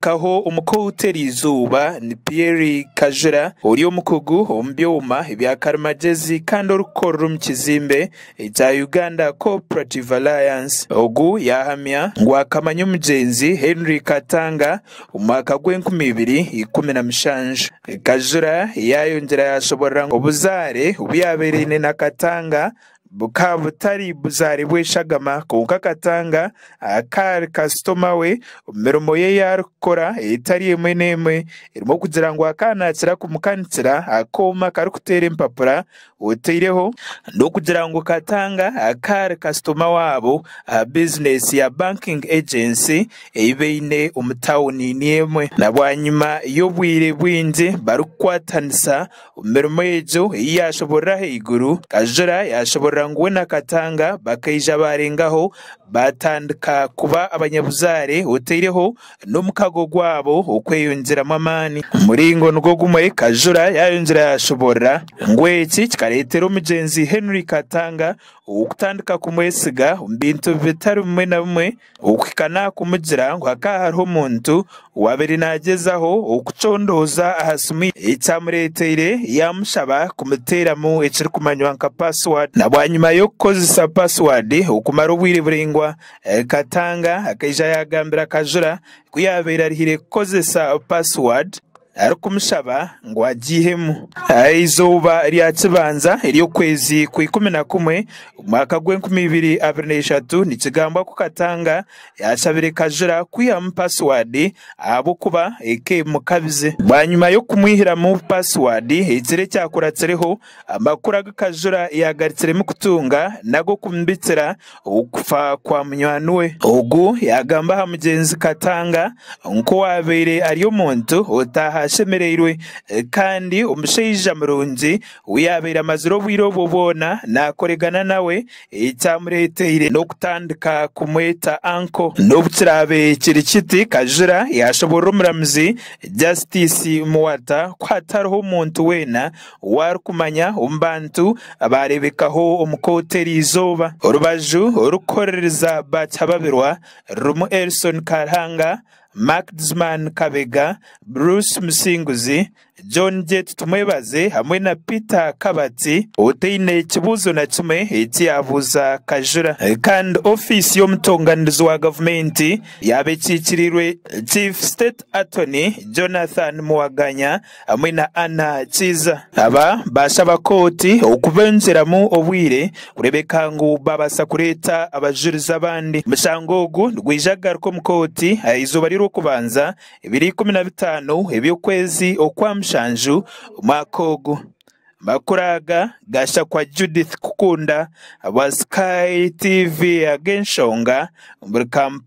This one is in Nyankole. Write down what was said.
Abarebekaho omu kooti eriizooba ni Pierre Kajura ori omukugu omu byoma ebya karimagyezi kandi orikukorera omu kizimbe ekya Uganda Cooperative Alliance. Ogu yaahamya ngu akamanya omugyenzi Henry Katanga omu mwaka gw'e2017. Kajura yaayongyera yaashoborora ngu obuzaare obu yaabaire aine na Katanga Bukaba butari buzaare bw'eshagama, kwonka Katanga akaba ari kasitoma we omu mirimo ye ei arikukora etari emwe n'emwe erimu okugira ngu akaba naakira kumukanikira akooma karikuteera empapura otaireho n'okugira ngu Katanga akaba ari kasitoma waabo aha bizinesi ya banking agency ei baine omu tauni niyo emwe. Na bwanyima y'obwire bwingi barikukwatanisa Omu mirimo egyo ei yaashoboorora ahaiguru, Kajura yaashoboorora ngu we na Katanga bakaija baarengaho baatandika kuba abanyabuzaare otaireho n'omukago gwabo okweyongyeramu amaani. Omu muringo nigwo gumwe, Kajura yaayongyera yaashoboorora ngu eki kikareetera omugyenzi Henry Katanga okutandika kumwesiga omu bintu bitari bimwe na bimwe Okuhika naakumugira ngu hakaba hariho omuntu owaabaire naagyezaho okucondooza aha simu ye, ekyamureeteire yaamushaba kumuteeramu ekirikumanywa nka password. Na bwanyima y'okukozesa password okumara obwire buraingwa, Katanga akaija yaagambira Kajura ku yaabaire arihire kukozesa password. Arikumushaba ngu agiihemu. Eizooba rya Kibanza ery'okwezi kwa 11 omwaka gw'e2023, nikigambwa ku Katanga yaashabire Kajura kwihamu pasiwadi ahabw'okuba ekeemukabize. Bwanyima y'okumwihiramu pasiwadi, ekiro ekyakuratsireho, amakuru agu Kajura yaagarukiremu kutunga n'ag'okumubitsira okufa kwa munywani we. Ogu yaagamba aha mugyenzi Katanga nk'owaabaire ari omuntu otaaha ashemereirwe kandi omushaija murungi ou yaabaire amazire obwire obwo bwona naakoregana nawe ekyamureeteire n'okutandika kumweta Uncle. N'obu kiraabe kiri kiti, Kajura yaashoboorora omuramuzi Justice Muwata ku hatariho muntu weena ou arikumanya omu bantu abaareebekaho omu kooti eri izooba. Orubaju orurikuhorereza Bakyahababirwa rurimu Elson Karhanga, Marksman Kabega, Bruce Musinguzi, John Jet Tumwebaze hamwe na Peter Kabatsi otaine kibuuzo na kimwe eki yaabuuza Kajura. Kandi ofiisi y'omutonganirizi wa gavumenti yaaba ekiikiriirwe Chief State Attorney Jonathan Muwaganya hamwe na Anna Kiiza. Aba baashaba kooti okubongyeramu obwire kureebeka ngu baabaasa kureeta abajurizi abandi. Omushango ogu nigwija kugaruka omu kooti aha izooba ry'Orwokubanza ebiro 15 eby'okwezi Okwamushanju omwaka ogu. Amakuru aga gaashakwa Judith Kukunda ahabwa Sky TV ag'enshonga omuri Kampala.